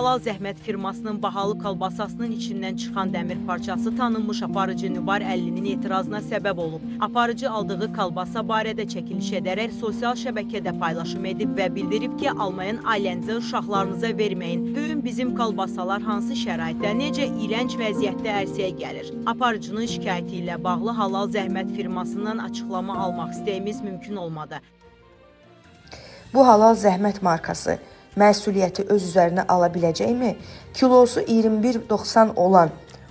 Halal Zəhmət firmasının bahalı kalbasasının içindən çıxan dəmir parçası tanınmış aparıcı Nübar Əlinin etirazına səbəb olub. Aparıcı aldığı kalbasa barədə çəkiliş edərək sosial şəbəkədə paylaşım edib və bildirib ki, almayan ailənizə, uşaqlarınıza verməyin. Görün bizim kalbasalar hansı şəraitdə, necə iyrənc vəziyyətdə ərsəyə gəlir. Aparıcının şikayəti ilə bağlı Halal Zəhmət firmasından açıqlama almaq istəyimiz mümkün olmadı. Bu halal zəhmət markası məsuliyyəti öz üzərinə ala biləcəkmi? Kilosu 21.90 olan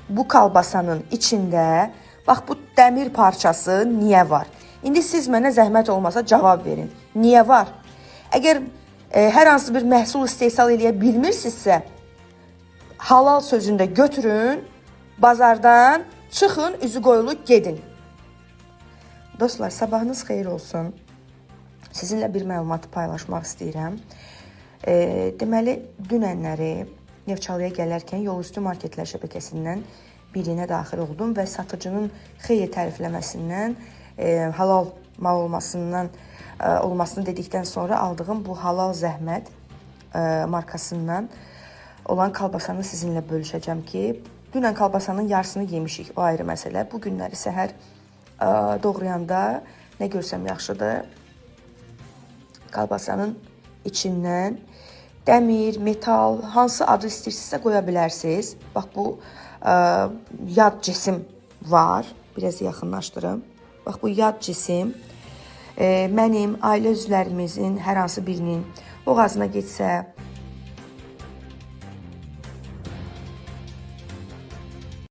bu kalbasanın içində bax bu dəmir parçası niyə var? İndi siz mənə zəhmət olmasa cavab verin. Niyə var? Əgər hər hansı bir məhsul istehsal eləyə bilmirsinizsə, halal sözünü də götürün, bazardan çıxın, üzü qoyulu gedin. Dostlar, sabahınız xeyir olsun. Sizinlə bir məlumatı paylaşmaq istəyirəm. Deməli, dünənləri Neftçalıya gələrkən yolüstü marketlər şəbəkəsindən birinə daxil oldum və satıcının xeyli tərifləməsindən, halal mal olmasından olmasını dedikdən sonra aldığım bu halal zəhmət markasından olan kalbasanı sizinlə bölüşəcəm ki, dünən kalbasanın yarısını yemişik, o ayrı məsələ. Bu günləri səhər doğrayanda nə görsəm yaxşıdır. Kalbasanın içindən dəmir, metal, hansı adı istəyirsinizsə qoya bilərsiniz. Bax bu yad cisim var. Biraz yaxınlaşdırım. Bax bu yad cisim mənim ailə üzvlərimizin hər hansı birinin boğazına getsə,